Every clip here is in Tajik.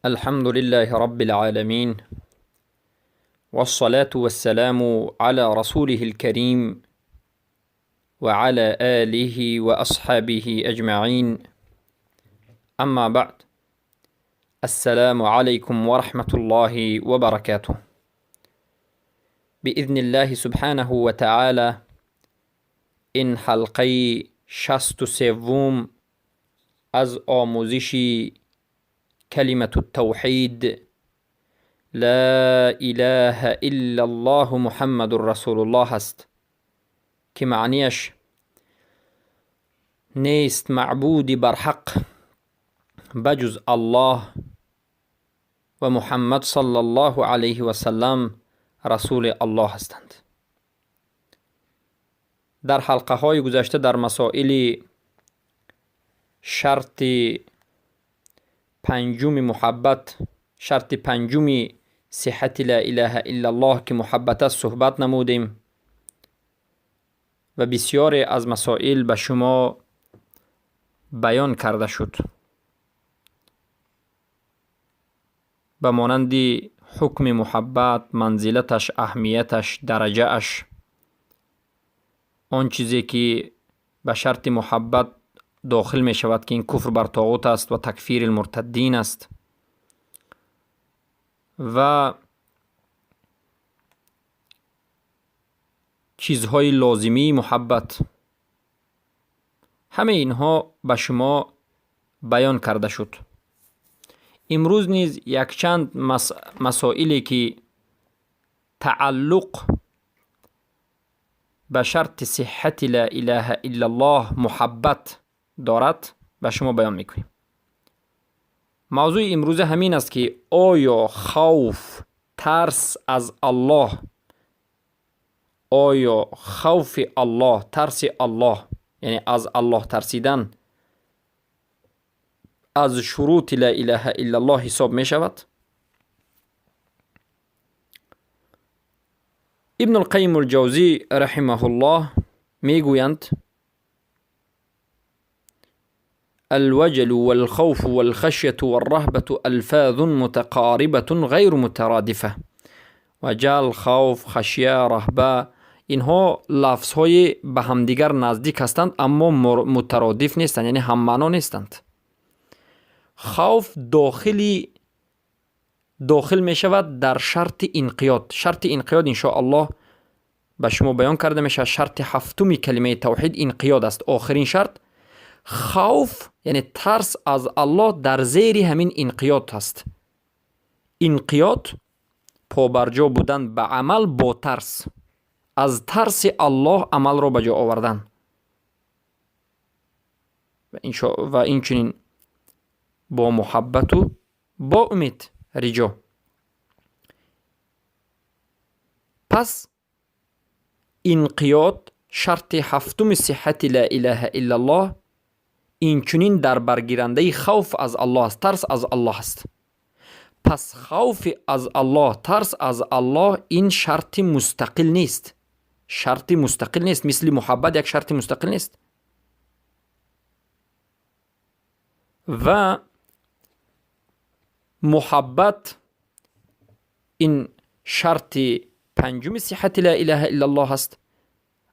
الحمد لله رب العالمين، والصلاة والسلام على رسوله الكريم وعلى آله وأصحابه أجمعين. أما بعد، السلام عليكم ورحمة الله وبركاته. بإذن الله سبحانه وتعالى این حلقه 63 از آموزش کلمة التوحید لا اله الا الله محمد رسول الله است که معنیش نیست معبودی برحق بجز الله و محمد صلی الله علیه و سلم رسول الله هستند. در حلقه های گذشته در مسائل شرط پنجم محبت، شرط پنجم صحت لا اله الا الله که محبت است صحبت نمودیم و بسیاری از مسائل به شما بیان کرده شد، به مانند حکم محبت، منزلتش، اهمیتش، درجه اش، آن چیزی که به شرط محبت داخل می شود که این کفر بر طاغوت است و تکفیر المرتدین است و چیزهای لازمی محبت، همه اینها به شما بیان کرده شد. امروز نیز یکچند مسائلی که تعلق به شرط صحت لا اله الا الله محبت دارد به شما بیان میکنیم. موضوع امروز همین است که آیا خوف، ترس از الله، آیا خوف الله، ترس الله، یعنی از الله ترسیدن، از شروط لا اله الا الله حساب می شود؟ ابن القیم الجوزی رحمه الله می گویند: الوجل والخوف والخشية والرهبة ألفاظ متقاربة غیر مترادفة. وجل، خوف، خشیه، رهبه، اینها لفظهای به همدیگر نزدیک هستند اما مترادف نیستند، یعنی هم معنا نیستند. خوف داخل می شود در شرط انقیاد. شرط انقیاد ان شاء الله به شما بیان کرده می شود. شرط هفتم کلمه توحید انقیاد است، آخرین شرط. خوف یعنی ترس از الله در زیر همین انقیاد هست. انقیاد پابرجا بودن به عمل با ترس، از ترس الله عمل را به جا آوردن و این چنین با محبت و با امید رجا. پس انقیاد شرط هفتم صحت لا اله الا الله، این چنین در برگیرنده خوف از الله است، ترس از الله است. پس خوف از الله، ترس از الله این شرط مستقل نیست، شرط مستقل نیست، مثل محبت یک شرط مستقل نیست. و محبت این شرط پنجم صحت لا اله الا الله است.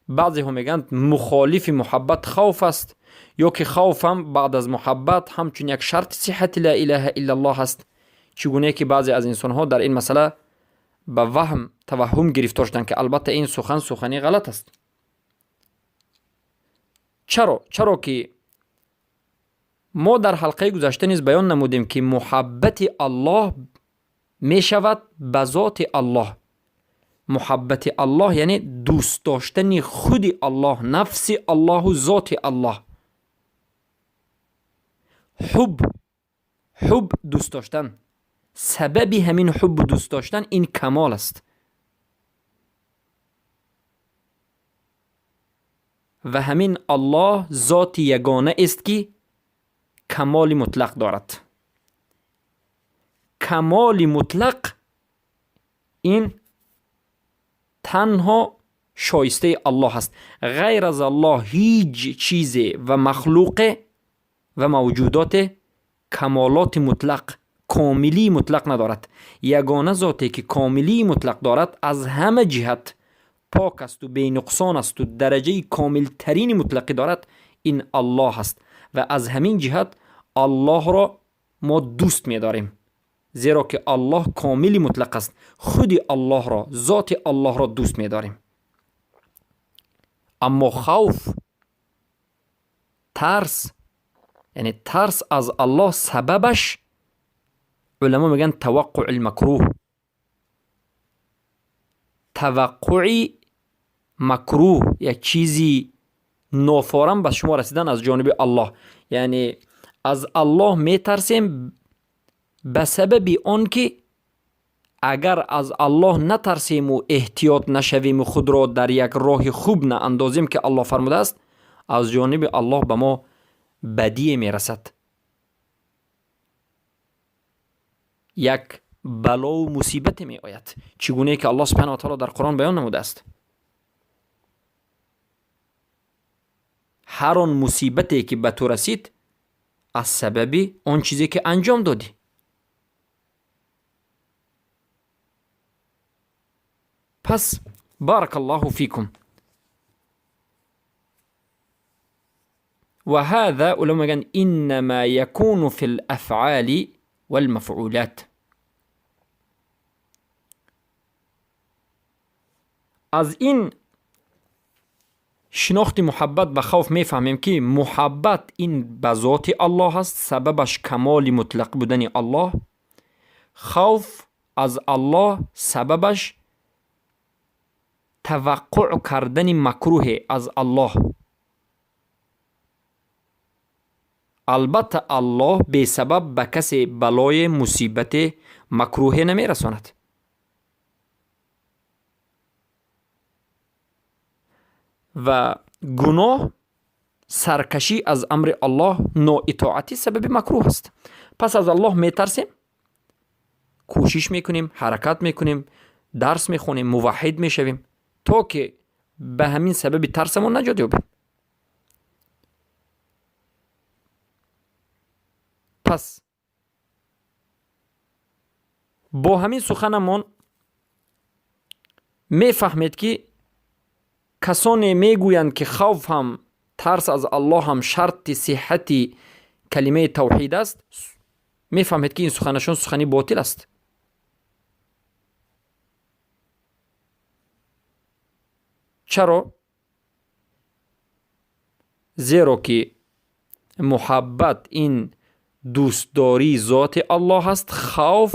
بعضی ها میگن مخالف محبت خوف است، یا که خوف هم بعد از محبت همچون یک شرط صحت لا اله الا الله است. چگونه که بعضی از انسان ها در این مسئله به وهم، توهم گرفتار شدند که البته این سخن سخنی غلط است. چرا؟ چرا که ما در حلقه گذشته نیز بیان نمودیم که محبت الله می شود به ذات الله. محبت الله یعنی دوست داشتن خود الله، نفس الله و ذات الله. حب، حب دوست داشتن، سبب همین حب دوست داشتن این کمال است. و همین الله ذات یگانه است که کمال مطلق دارد. کمال مطلق این تنها شایسته الله است. غیر از الله هیچ چیز و مخلوق و موجودات کمالات مطلق комилии мутлақ надорад. Ягона зоте ки комилии мутлақ дорад, аз ҳама ҷиҳат пок асту бенуқсон асту дараҷаи комилтарини мутлақӣ дорад, ин Аллоҳ аст. Ва аз ҳамин ҷиҳат Аллоҳро мо дӯст медорем, зеро ки Аллоҳ комили мутлақ аст. Худи Аллоҳро, зоти Аллоҳро дӯст медорем. Аммо хавф, тарс, яъне тарс аз Аллоҳ сабабаш уламо мегӯянд таваққуи макрӯҳ, таваққуи макрӯҳ, як чизи нофорам ба шумо расидан аз ҷониби Аллоҳ. Яъне аз Аллоҳ метарсем ба сабаби он ки агар аз Аллоҳ натарсему эҳтиёт нашавему худро дар як роҳи хуб наандозем, ки Аллоҳ фармудааст, аз ҷониби Аллоҳ ба мо бадие мерасад, як балову мусибате меояд, чӣ гунае ки Аллоҳ субҳанаҳу ва таоло дар Қуръон баён намудааст. Ҳар он мусибате ки ба ту расид, аз сабаби он чизе ки анҷом додӣ. Пас баракаллоҳу фикум. Ва ҳаза уламо мегӯянд иннама якуну фи лафъали валмафъулат. Аз ин шинохти муҳаббат ва хавф мефаҳмем, ки муҳаббат ин ба зоти Аллоҳ аст, сабабаш камоли мутлақ будани Аллоҳ. Хавф аз Аллоҳ сабабаш таваққуъ кардани макрӯҳе аз Аллоҳ. Албатта Аллоҳ бесабаб ба касе балое, мусибате, макрӯҳе намерасонад. Ва гуноҳ, саркашӣ аз амри Аллоҳ, ноитоатӣ сабаби макрӯҳ аст. Пас аз Аллоҳ метарсем, кӯшиш мекунем, ҳаракат мекунем, дарс мехонем, муваҳҳид мешавем, то ки ба ҳамин сабаби тарсамон наҷот ёбем. Пас бо ҳамин суханамон мефаҳмед, ки касоне мегӯянд, ки хавф ҳам, тарс аз Аллоҳ ҳам шарти сиҳҳати калимаи тавҳид аст, мефаҳмед, ки ин суханашон сухани ботил аст. Чаро? Зеро ки муҳаббат ин дӯстдории зоти Аллоҳ аст, хавф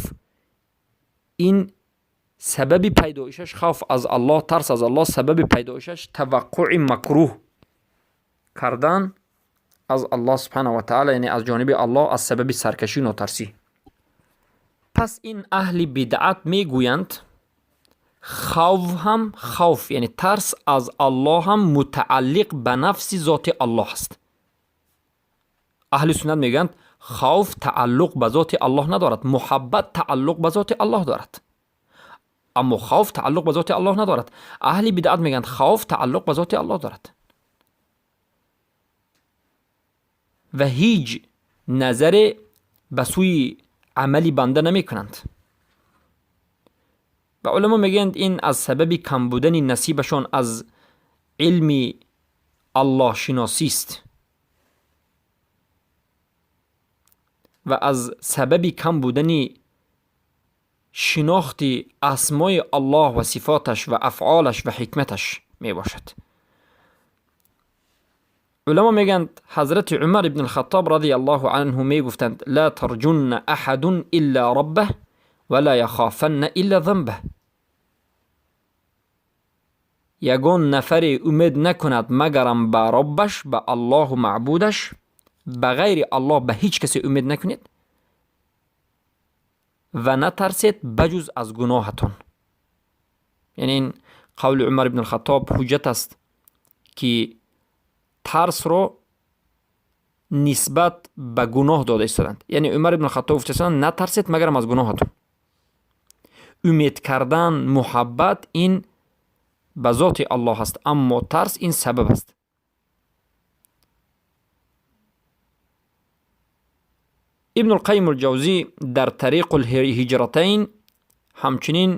ин сабаби пайдоишаш, хавф аз Аллоҳ, тарс аз Аллоҳ сабаби пайдоишаш таваққуи макрӯҳ кардан аз Аллоҳ субҳанаҳу ва таъала, яъне аз ҷониби Аллоҳ аз сабаби саркашию нотарсӣ. Пас ин аҳли бидъат мегӯянд хавф ҳам, хавф яъне тарс аз Аллоҳ ҳам мутааллиқ ба нафси зоти Аллоҳ аст. Аҳли суннат мегӯянд хавф тааллуқ ба зоти Аллоҳ надорад, муҳаббат тааллуқ ба зоти Аллоҳ дорад, аммо хавф тааллуқ ба зоти Аллоҳ надорад. Аҳли бидъат мегӯянд хавф тааллуқ ба зоти Аллоҳ дорад ва ҳеҷ назаре ба сӯи амали банда намекунанд. Ва уламо мегӯянд ин аз сабаби кам будани насибашон аз илми Аллоҳшиносист ва аз сабаби кам будани шинохти асмои Аллоҳ ва сифоташ ва афъолаш ва ҳикматаш мебошад. Уламо мегӯянд ҳазрати Умар ибн алхаттоб радиаллоҳу анҳу мегуфтанд: ла тарҷунна аҳадун илла раббаҳ ва ла яхофанна илла занбаҳ. Ягон нафаре умед накунад магарам ба роббаш, ба Аллоҳу маъбудаш, ба ғайри Аллоҳ ба ҳеҷ касе умед накунед ва натарсед ба ҷуз аз гуноҳатон. Яъне ин қавли Умар ибн алхаттоб ҳуҷҷат аст, ки тарсро нисбат ба гуноҳ дода истоданд. Яъне Умар ибн алхаттоб гуфта истоданд: натарсед магарам аз гуноҳатон. Умед кардан, муҳаббат ин ба зоти Аллоҳ аст, аммо тарс ин сабаб аст. Ибнулқайим Улҷавзӣ дар Тариқу лҳиҷратайн ҳамчунин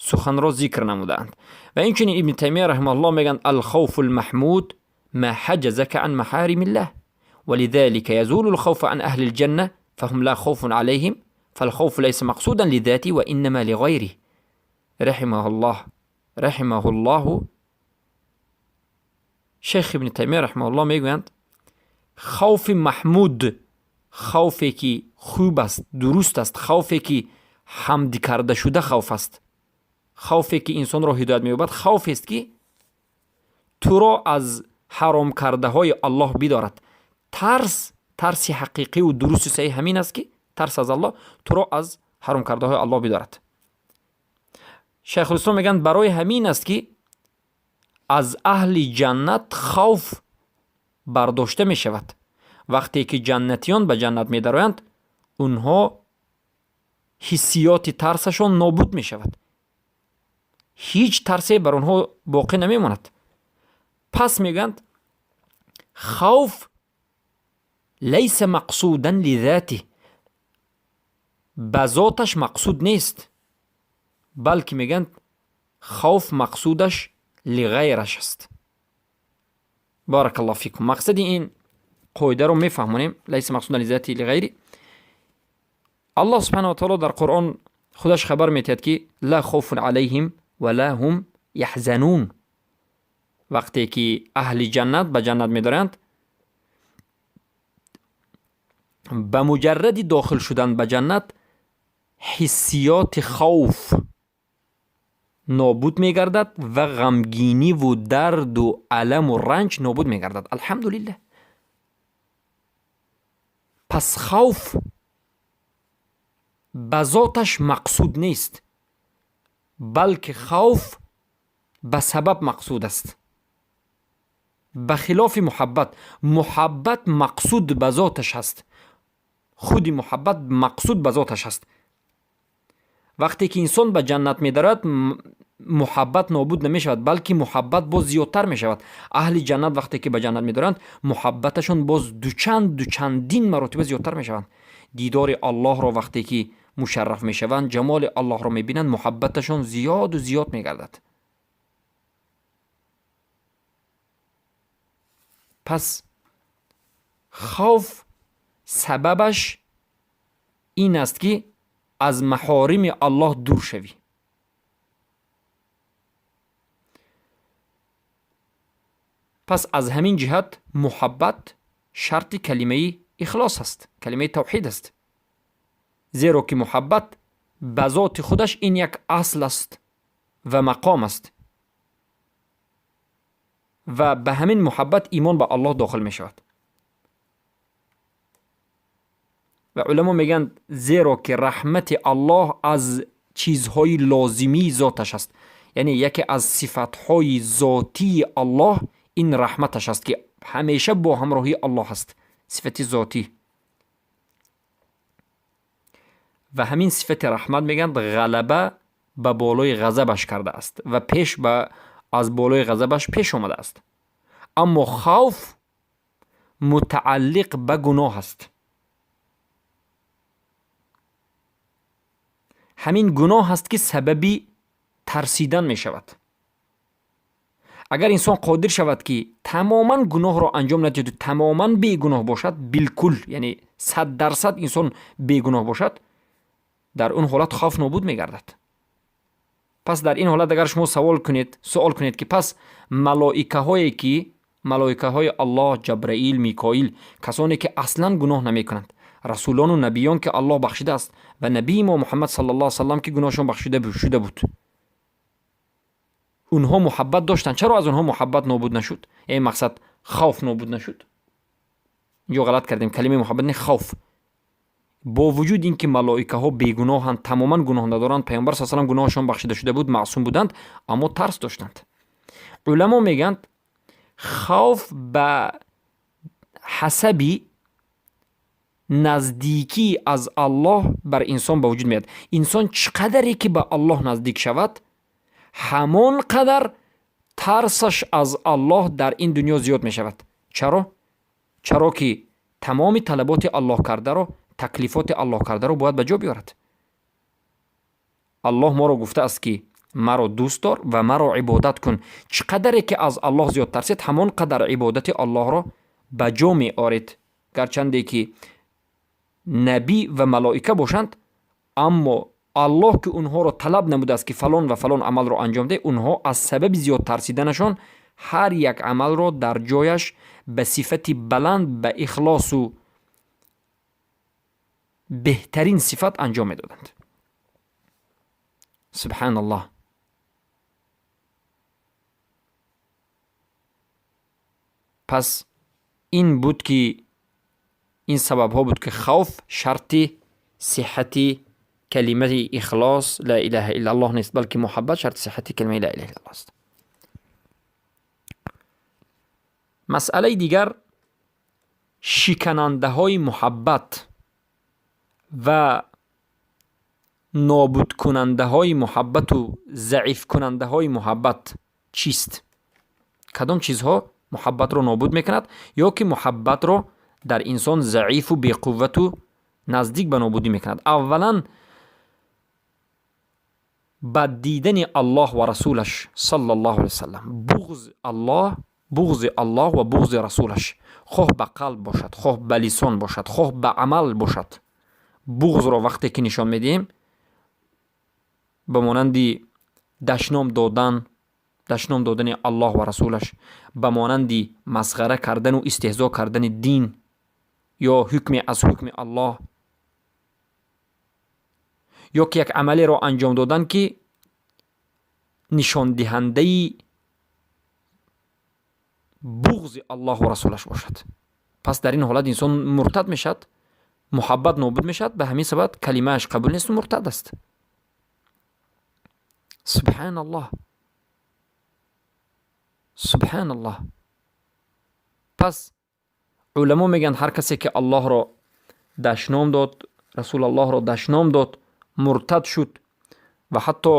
суханро зикр намудаанд. Ва инчунин Ибни Таймия раҳимаҳуллоҳ мегӯянд: алхавфу лмаҳмуд ма ҳаҷазака ан маҳаримиллаҳ ولذلك يزول الخوف عن أهل الجنة فهم لا خوف عليهم فالخوف ليس مقصودا لذاته وإنما لغيره رحمه الله رحمه الله. Шейх Ибни Таймия раҳимаҳуллоҳ мегӯянд: хавфи маҳмуд хавфе ки хуб аст, дуруст аст, хавфе ки ҳамдӣ карда шуда хавф аст, хавфе ки инсонро ҳидоят меёбад, хавфест ки туро аз ҳаром кардаҳои Аллоҳ бидорад. Тарс, тарси ҳақиқиву дурусту саҳиҳ ҳамин аст, ки тарс аз Аллоҳ туро аз ҳаром кардаҳои Аллоҳ бидорад. Шайхулислом мегӯянд, барои ҳамин аст, ки аз аҳли ҷаннат хавф бардошта мешавад. Вақте ки ҷаннатиён ба ҷаннат медароянд, онҳо ҳиссиёти тарсашон нобуд мешавад, ҳеҷ тарсе бар онҳо боқӣ намемонад. Пас мегӯянд, хавф лайса мақсудан лизатиҳ, ба зоташ мақсуд нест, балки мегӯянд, хавф мақсудаш лиғайраш аст. Баракаллоҳу фикум. Мақсади ин қоидаро мефаҳмонем: лайса мақсудан лизатиҳи лиғайри. Аллоҳ субҳанаҳу ва таоло дар Қуръон худаш хабар метиҳад, ки ла хавфун алайҳим ва ла ҳум яҳзанун. Вақте ки аҳли ҷаннат ба ҷаннат медароянд, ба муҷарради дохил шудан ба ҷаннат ҳиссиёти хавф нобуд мегардад ва ғамгиниву дарду аламу ранҷ нобуд мегардад. Алҳамдулиллаҳ. Пас хавф ба зоташ мақсуд нест, балки хавф ба сабаб мақсуд аст. Ба хилофи муҳаббат, муҳаббат мақсуд ба зоташ аст, худи муҳаббат мақсуд ба зоташ аст. Вақте ки инсон ба ҷаннат медарояд, муҳаббат нобуд намешавад, балки муҳаббат боз зиёдтар мешавад. Аҳли ҷаннат вақте ки ба ҷаннат медароянд, муҳаббаташон боз дучанд, дучандин маротиба зиёдтар мешаванд. Дидори Аллоҳро вақте ки мушарраф мешаванд, ҷамоли Аллоҳро мебинанд, муҳаббаташон зиёду зиёд мегардад. Пас хавф сабабаш ин аст, ки аз маҳорими Аллоҳ дур шавӣ. Пас аз ҳамин ҷиҳат муҳаббат шарти калимаи ихлос аст, калимаи тавҳид аст, зеро ки муҳаббат ба зоти худаш ин як асл аст ва мақом аст ва ба ҳамин муҳаббат имон ба Аллоҳ дохил мешавад. Ва уламо мегӯянд, зеро ки раҳмати Аллоҳ аз чизҳои лозимии зоташ аст, яъне яке аз сифатҳои зотии Аллоҳ ин раҳматаш аст, ки ҳамеша бо ҳамроҳии Аллоҳ аст, сифати зотӣ. Ва ҳамин сифати раҳмат, мегӯянд, ғалаба ба болои ғазабаш кардааст ва пеш ба аз болои ғазабаш пеш омадааст. Аммо хавф мутааллиқ ба гуноҳ аст. Ҳамин гуноҳ аст, ки сабаби тарсидан мешавад. Агар инсон қодир шавад, ки тамоман гуноҳро анҷом надиҳаду тамоман бегуноҳ бошад, билкул, яъне 100% инсон бегуноҳ бошад, дар он ҳолат хавф нобуд мегардад. Пас дар ин ҳолат агар шумо савол кунед, суол кунед, ки пас малоикаҳое ки малоикаҳои Аллоҳ, Ҷабраил, Микоил, касоне ки аслан гуноҳ намекунанд, расулону набиён, ки Аллоҳ бахшидааст, ва набии мо Муҳаммад саллаллоҳу алайҳи васаллам, ки гуноҳшон бахшида шуда буд, онҳо муҳаббат доштанд, чаро аз онҳо муҳаббат нобуд нашуд? Э, мақсад, хавф нобуд нашуд? Инҷо ғалат кардем, калимаи муҳаббат не, хавф. Бо вуҷуди ин ки малоикаҳо бегуноҳанд, тамоман гуноҳ надоранд, Пайғамбар са салам гуноҳашон бахшида шуда буд, маъсум буданд, аммо тарс доштанд. Уламо мегӯянд, хавф ба ҳасаби наздикӣ аз Аллоҳ бар инсон ба вуҷуд меяд. Инсон чӣ қадаре ки ба Аллоҳ наздик шавад, ҳамон қадар тарсаш аз Аллоҳ дар ин дунё зиёд мешавад. Чаро? Чаро ки тамоми талаботи Аллоҳ кардаро Таклифоти Аллоҳ кардаро бояд ба ҷо биёрад. Аллоҳ моро гуфтааст, ки маро дӯст дор ва маро ибодат кун. Чӣ қадаре ки аз Аллоҳ зиёд тарсед, ҳамон қадар ибодати Аллоҳро ба ҷо меоред. Гарчанде ки набӣ ва малоика бошанд, аммо Аллоҳ ки онҳоро талаб намудааст, ки фалон ва фалон амалро анҷом деҳ, онҳо аз сабаби зиёд тарсиданашон ҳар як амалро дар ҷояш ба сифати баланд, ба ихлосу беҳтарин сифат анҷом медоданд. Субҳаналлоҳ. Пас ин буд ки ин сабабҳо буд, ки хавф шарти сиҳати калимаи ихлос ла илаҳа иллаллоҳ нест, балки муҳаббат шарти сиҳати калимаи ла илаҳа иллаллоҳ аст. Масъалаи дигар шиканандаҳои муҳаббат ва нобудкунандаҳои муҳаббату заифкунандаҳои муҳаббат чист? Кадом чизҳо муҳаббатро нобуд мекунад ё ки муҳаббатро дар инсон заифу беқуввату наздик ба нобудӣ мекунад? Аввалан, бад дидани Аллоҳ ва расулаш саллаллоҳу алайҳи васаллам, буғзи Аллоҳ ва буғзи расулаш, хоҳ ба қалб бошад, хоҳ ба лисон бошад, хоҳ ба амал бошад. Буғзро вақте ки нишон медиҳем, ба монанди дашном додан, дашном додани Аллоҳ ва расулаш, ба монанди масғара кардану истеҳзо кардани дин ё ҳукме аз ҳукми Аллоҳ, ё ки як амалеро анҷом додан, ки нишондиҳандаи буғзи Аллоҳу расулаш бошад. Пас дар ин ҳолат инсон муртад мешавад, муҳаббат нобуд мешавад, ба ҳамин сабаб калимааш қабул несту муртад аст. Субҳаналлоҳ, субҳаналлоҳ. Пас уламо мегӯянд, ҳар касе ки Аллоҳро дашном дод, расулаллоҳро дашном дод, муртад шуд ва ҳатто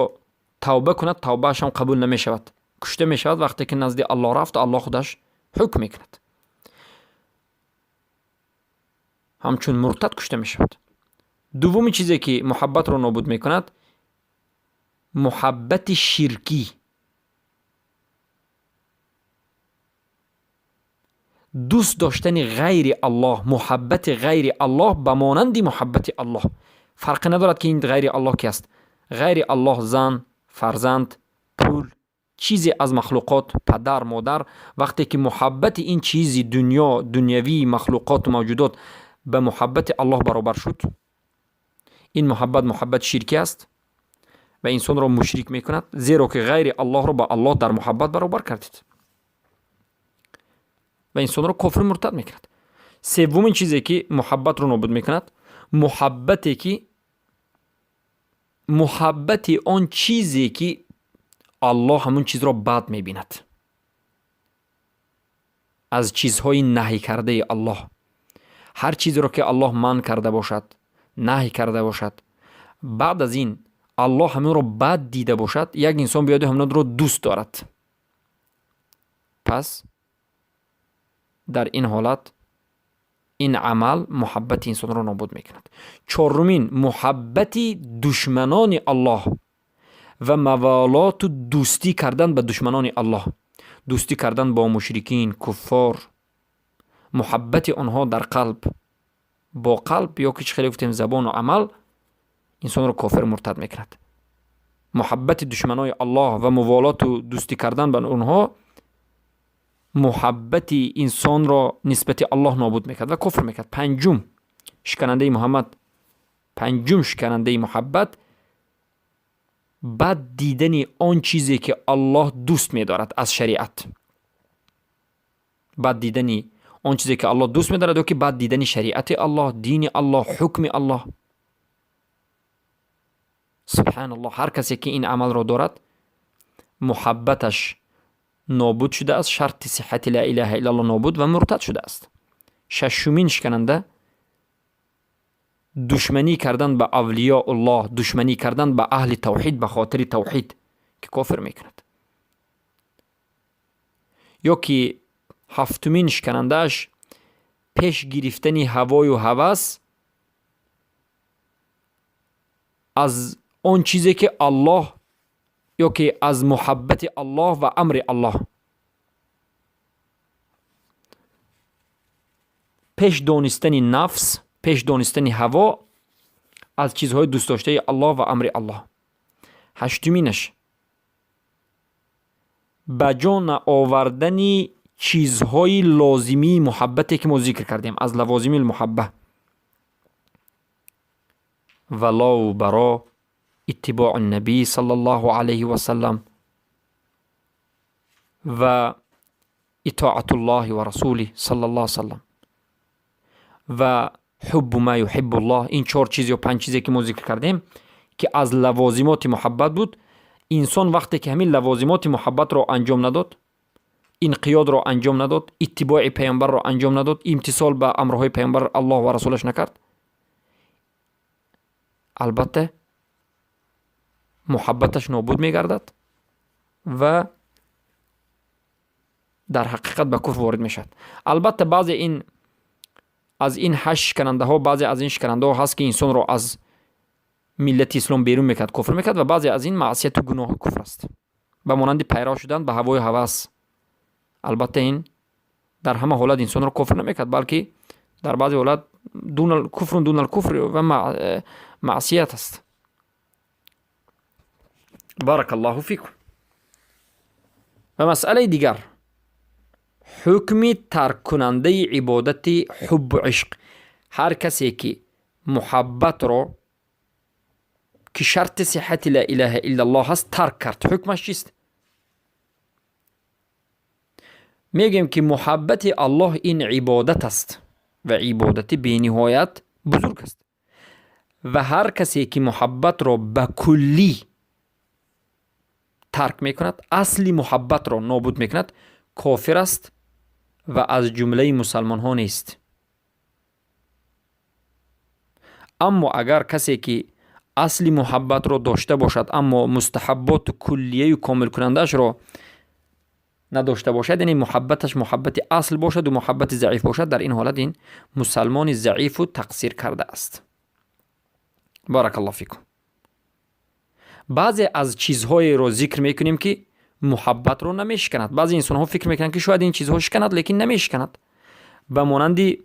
тавба кунад, тавбаашам қабул намешавад, кушта мешавад. Вақте ки назди Аллоҳ рафт, Аллоҳ худаш ҳукм мекунад, ҳамчун муртад кушта мешавад. Дуввуми чизе ки муҳаббатро нобуд мекунад, муҳаббати ширкӣ. Дӯст доштани ғайри Аллоҳ, муҳаббати ғайри Аллоҳ ба монанди муҳаббати Аллоҳ. Фарқе надорад, ки ин ғайри Аллоҳ ки аст. Ғайри Аллоҳ зан, фарзанд, пул, чизе аз махлуқот, падар, модар. Вақте ки муҳаббати ин чизи дунё, дунявии махлуқоту мавҷудот ба муҳаббати Аллоҳ баробар шуд, ин муҳаббат муҳаббати ширкӣ аст ва инсонро мушрик мекунад, зеро ки ғайри Аллоҳро ба Аллоҳ дар муҳаббат баробар кардед ва инсонро кофиру муртад мекунад. Севумин чизе ки муҳаббатро нобуд мекунад, муҳаббате ки муҳаббати он чизе ки Аллоҳ ҳамон чизро бад мебинад, аз чизҳои наҳй кардаи Аллоҳ. Ҳар чизеро ки Аллоҳ манъ карда бошад, наҳй карда бошад, баъд аз ин Аллоҳ ҳамонро бад дида бошад, як инсон биёду ҳамонро дӯст дорад, пас дар ин ҳолат ин амал муҳаббати инсонро нобуд мекунад. Чорумин, муҳаббати душманони Аллоҳ ва маволоту дӯстӣ кардан ба душманони Аллоҳ, дӯстӣ кардан бо мушрикин, куффор, муҳаббати онҳо дар қалб, бо қалб ё ки чӣ хеле гуфтем, забону амал инсонро кофир муртад мекунад. Муҳаббати душманои Аллоҳ ва муволоту дӯстӣ кардан ба онҳо муҳаббати инсонро нисбати Аллоҳ нобуд мекард ва кофир мекард. Панҷум шиканандаи муҳаммад, панҷум шиканандаи муҳаббат, бад дидани он чизе ки Аллоҳ дӯст медорад аз шариат, бад дидани он чизе ки Аллоҳ дӯст медорад ё ки бад дидани шариати Аллоҳ, дини Аллоҳ, ҳукми Аллоҳ. Субҳаналлоҳ, ҳар касе ки ин амалро дорад, муҳаббаташ нобуд шудааст, шарти сиҳати ла илаҳа иллаллоҳ нобуд ва муртад шудааст. Шашумин шикананда, душманӣ кардан ба авлиёуллоҳ, душманӣ кардан ба аҳли тавҳид ба хотири тавҳид, ки кофир мекунад. Ё ки ҳафтумин шиканандааш, пеш гирифтани ҳавою ҳавас Аз он чизе ки Аллоҳ ё ки аз муҳаббати Аллоҳ ва амри Аллоҳ. Пеш донистани нафс, пеш донистани ҳаво аз чизҳои дӯстдоштаи Аллоҳ ва амри Аллоҳ. Ҳаштуминаш ба ҷо наовардани чизҳои лозимии муҳаббате ки мо зикр кардем аз лавозими муҳабба. Валоу баро, иттибоъу набӣ саллаллоҳу алайҳи васаллам ва итоатуллоҳи ва расулиҳ саллаллоҳу саллам ва ҳуббу ма юҳиббуллоҳ. Ин чор чиз ё панҷ чизе ки мо зикр кардем ки аз лавозимоти муҳаббат буд, инсон вақте ки ҳамин лавозимоти муҳаббатро анҷом надод, инқиёдро анҷом надод, иттибои паёмбарро анҷом надод, имтисол ба амрҳои паёмбар Аллоҳ ва расулаш накард, албатта муҳаббаташ нобуд мегардад ва дар ҳақиқат ба куфр ворид мешавад. Албатта баъзе ин аз ин ҳашт шиканандаҳо, баъзе аз ин шиканандаҳо ҳаст ки инсонро аз миллати ислом берун мекард, куфр мекард, ва баъзе аз ин маъсияту гуноҳу куфр аст, ба монанди пайрав шудан ба ҳавою ҳавас. Албатта ин дар ҳама ҳолат инсонро кофир намекард, балки дар баъзе ҳолат куфрун дунал куфр ва маъсият аст. Баракаллоҳу фикум. Ва масъалаи дигар, ҳукми тарккунандаи ибодати ҳуббу ишқ. Ҳар касе ки муҳаббатро ки шарти сиҳати ла илаҳа иллаллоҳ аст тарк кард, ҳукмаш чист? Мегӯем ки муҳаббати Аллоҳ ин ибодат аст ва ибодати бениҳоят бузург аст ва ҳар касе ки муҳаббатро ба куллӣ тарк мекунад, асли муҳаббатро нобуд мекунад, кофир аст ва аз ҷумлаи мусалмонҳо нест. Аммо агар касе ки асли муҳаббатро дошта бошад, аммо мустаҳабботу куллияю комилкунандаашро надошта бошад, яъне муҳаббаташ муҳаббати асл бошаду муҳаббати заиф бошад, дар ин ҳолат ин мусалмони заифу тақсир кардааст. Баракаллоҳу фикум. Баъзе аз чизҳоеро зикр мекунем ки муҳаббатро намешиканад. Баъзе инсонҳо фикр мекунанд ки шояд ин чизҳо шиканад, лекин намешиканад. Ба монанди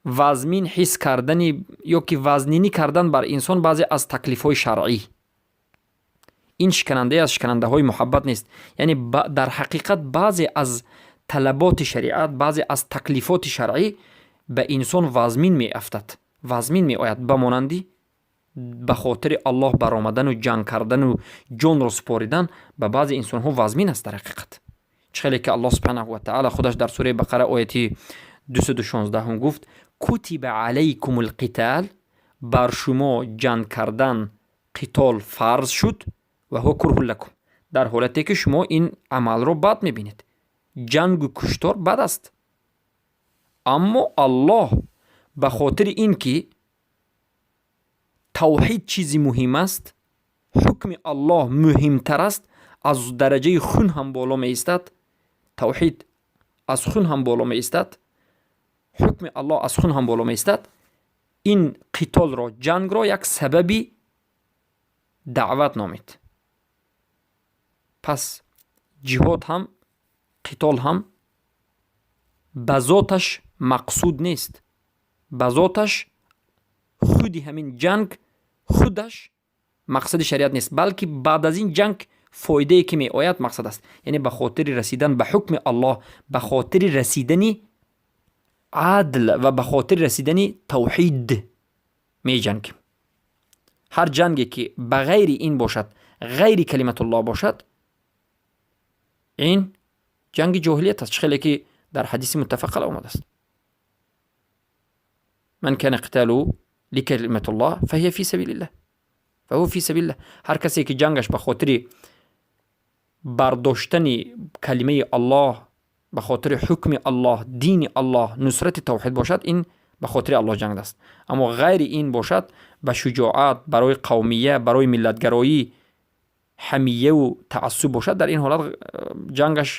вазмин ҳис кардани ё ки вазнинӣ кардан бар инсон баъзе аз таклифҳои шаръӣ. Ин шиканандае аз шиканандаҳои муҳаббат нест. Яъне дар ҳақиқат баъзе аз талаботи шариат, баъзе аз таклифоти шаръӣ ба инсон вазмин меафтад, вазмин меояд, ба монанди ба хотири Аллоҳ баромадану ҷанг кардану ҷонро супоридан ба баъзе инсонҳо вазмин аст дар ҳақиқат. Чӣ хеле ки Аллоҳ субҳанаҳу ва таъала худаш дар сураи Бақара ояти 216 гуфт: кутиба алайкум лқитал, бар шумо ҷанг кардан, қитол фарз шуд, ва ҳува курҳун лакум, дар ҳолате ки шумо ин амалро бад мебинед. Ҷангу куштор бад аст, аммо Аллоҳ ба хотири ин ки тавҳид чизи муҳим аст, ҳукми Аллоҳ муҳимтар аст, аз дараҷаи хун ҳам боло меистад, тавҳид аз хун ҳам боло меистад, ҳукми Аллоҳ аз хун ҳам боло меистад, ин қитолро, ҷангро як сабаби даъват номид. Пас ҷиҳод ҳам, қитол ҳам ба зоташ мақсуд нест, ба зоташ худи ҳамин ҷанг худаш мақсади шариат нест, балки баъд аз ин ҷанг фоидае ки меояд мақсад аст. Яъне ба хотири расидан ба ҳукми Аллоҳ, ба хотири расидани адл ва ба хотири расидани тавҳид меҷангем. Ҳар ҷанге ки ба ғайри ин бошад, ғайри калиматуллоҳ бошад, ин ҷанги ҷоҳилият аст, чӣ хеле ки дар ҳадиси муттафақ алайҳ омадааст: ман кана қиталу ликалиматуллоҳ фаҳия фи сабилиллаҳ, фаҳува фи сабилиллаҳ. Ҳар касе ки ҷангаш ба хотири бардоштани калимаи Аллоҳ, ба хотири ҳукми Аллоҳ, дини Аллоҳ, нусрати тавҳид бошад, ин ба хотири Аллоҳ ҷанг аст. Аммо ғайри ин бошад, ба шуҷоат, барои қавмия, барои миллатгароӣ, ҳамияву таассуб бошад, дар ин ҳолат ҷангаш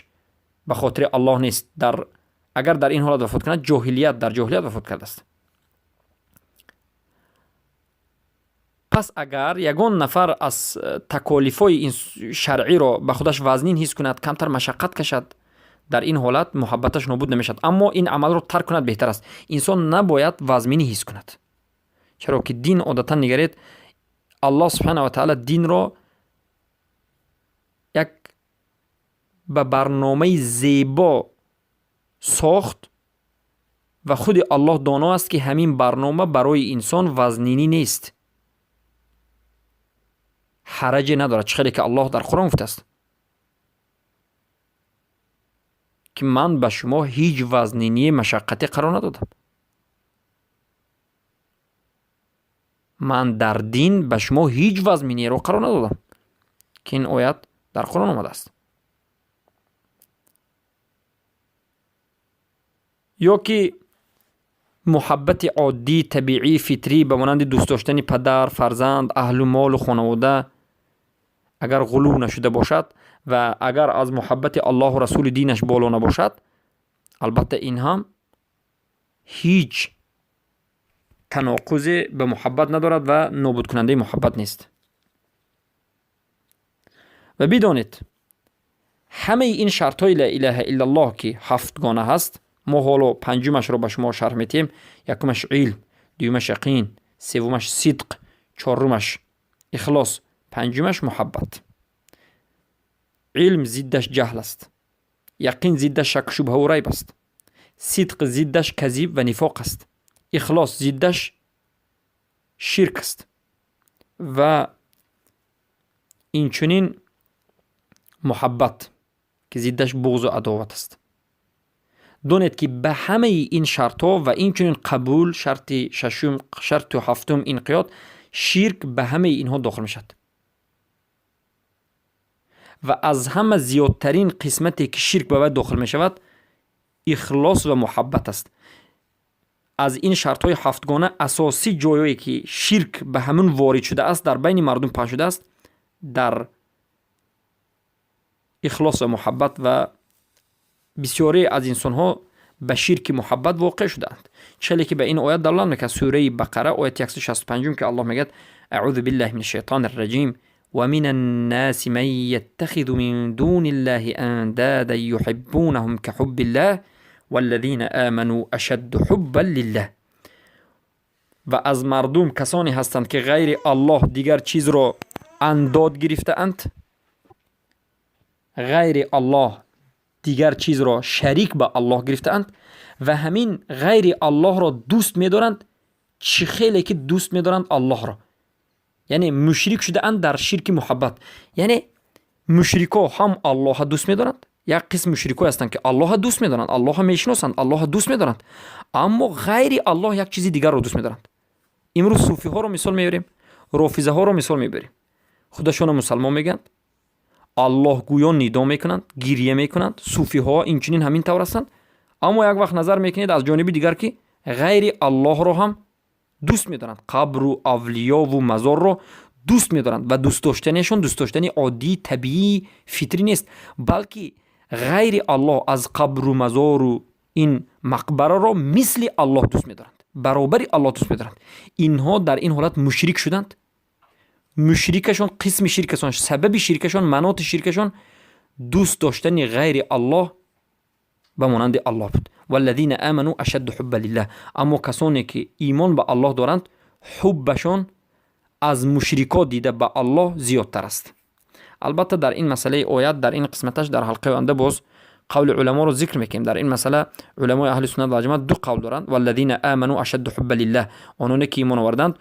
ба хотири Аллоҳ нест. Агар дар ин ҳолат вафот кунад, ҷоҳилият, дар ҷоҳилият вафот кардааст. Пас агар ягон нафар аз таколифҳои шаръиро ба худаш вазнин ҳис кунад, камтар машаққат кашад, дар ин ҳолат муҳаббаташ нобуд намешавад, аммо ин амалро тарк кунад беҳтар аст. Инсон набояд вазминӣ ҳис кунад, чаро ки дин одатан нигаред, Аллоҳ субҳана ва таъала динро як ба барномаи зебо сохт ва худи Аллоҳ доно аст, ки ҳамин барнома барои инсон вазнинӣ нест, ҳараҷе надорад. Чӣ хеле ки Аллоҳ дар Қуръон гуфтааст, ки ман ба шумо ҳеҷ вазнинии машаққате қарор надодам, ман дар дин ба шумо ҳеҷ вазминиеро қарор надодам, ки ин оят дар Қуръон омадааст. Ё ки муҳаббати оддӣ, табиӣ, фитрӣ ба монанди дӯст доштани падар, фарзанд, аҳлу молу хонавода агар ғулув нашуда бошад ва агар аз муҳаббати Аллоҳу расули динаш боло набошад, албатта ин ҳам ҳеҷ таноқузе ба муҳаббат надорад ва нобудкунандаи муҳаббат нест. Ва бидонед, ҳамаи ин шартҳои ла илаҳа иллаллоҳ, ки ҳафтгона ҳаст, мо ҳоло панҷумашро ба шумо шарҳ метиҳем. Якумаш илм, дуюмаш яқин, севумаш сидқ, чорумаш ихлос, панҷумаш муҳаббат. Илм зиддаш ҷаҳл аст, яқин зиддаш шакку шубҳаву райб аст, сидқ зиддаш казиб ва нифоқ аст, ихлос зиддаш ширк аст ва инчунин муҳаббат, ки зиддаш буғзу адоват аст. Донед, ки ба ҳамаи ин шартҳо ва инчунин қабул, шарти шашум, шарту ҳафтум инқиёд, ширк ба ҳамаи инҳо дохил мешавад. Ва аз ҳама зиёдтарин қисмате, ки ширк ба вай дохил мешавад, ихлос ва муҳаббат аст. Аз ин шартҳои ҳафтгона асосӣ ҷойое, ки ширк ба ҳамун ворид шудааст, дар байни мардум паҳн шудааст, дар ихлос ва муҳаббат, ва бисёре аз инсонҳо ба ширки муҳаббат воқеъ шудаанд. Челе ки ба ин оят далолат мекард, сураи Бақара, ояти 165, ки Аллоҳ мегӯяд: аъузу биллаҳи мин шайтони рраҷим, ва мин аннаси ман яттахизу мин дуни ллаҳи андада юҳиббунаҳум каҳуббиллаҳ валлазина аману ашадду ҳуббан лиллаҳ. Ва аз мардум касоне ҳастанд, ки ғайри Аллоҳ дигар чизро андод гирифтаанд, ғайри Аллоҳ дигар чизро шарик ба Аллоҳ гирифтаанд ва ҳамин ғайри Аллоҳро дӯст медоранд, чӣ хеле ки дӯст медоранд Аллоҳро. Яъне мушрик шудаанд дар ширки муҳаббат. Яъне мушрико ҳам Аллоҳа дӯст медоранд, як қисм мушрикое ҳастанд, ки Аллоҳа дӯст медоранд, Аллоҳа мешиносанд, Аллоҳа дӯст медоранд, аммо ғайри Аллоҳ як чизи дигарро дӯст медоранд. Имрӯз суфиҳоро мисол меорем, рофизаҳоро мисол мебарем. Худашонро мусалмон мегӯянд, аллоҳгӯён нидо мекунанд, гирья мекунанд, суфиҳо инчунин ҳамин тавр ҳастанд, аммо як вақт назар мекунед аз ҷониби дигар, ки ғайри Аллоҳро ҳам дӯст медоранд, қабру авлиёву мазорро дӯст медоранд ва дӯст доштанашон дӯст доштани оддии табиӣ фитрӣ нест, балки ғайри Аллоҳ аз қабру мазору ин мақбараро мисли Аллоҳ дӯст медоранд, баробари Аллоҳ дӯст медоранд. Инҳо дар ин ҳолат мушрик шуданд. Мушрикашон, қисми ширкашон, сабаби ширкашон, маноти ширкашон дӯст доштани ғайри Аллоҳ ба монанди Аллоҳ буд. Валлазина аману ашадду ҳубба лиллаҳ. Аммо касоне ки имон ба Аллоҳ доранд, ҳуббашон аз мушрико дида ба Аллоҳ зиёдтар аст. Албатта, дар ин масъалаи оят, дар ин қисматаш дар ҳалқаи оянда боз қавли уламоро зикр мекунем. Дар ин масъала уламои аҳли суннат ва ҷамоат ду қавл доранд. Валлазина аману ашадду ҳубба лиллаҳ, ононе ки имон оварданд,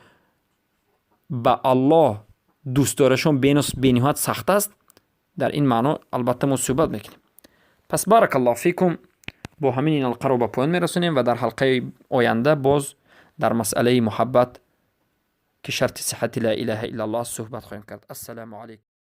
ба Аллоҳ дӯстдорашон бениҳоят сахт аст. Дар ин маъно албатта мо суҳбат мекунем. Пас баракаллоҳу фикум, бо ҳамин ин ҳалқаро ба поён мерасонем ва дар ҳалқаи оянда боз дар масъалаи муҳаббат, ки шарти сиҳати ла илаҳа иллаллоҳ аст, суҳбат хоҳем кард. Ассалому алайкум.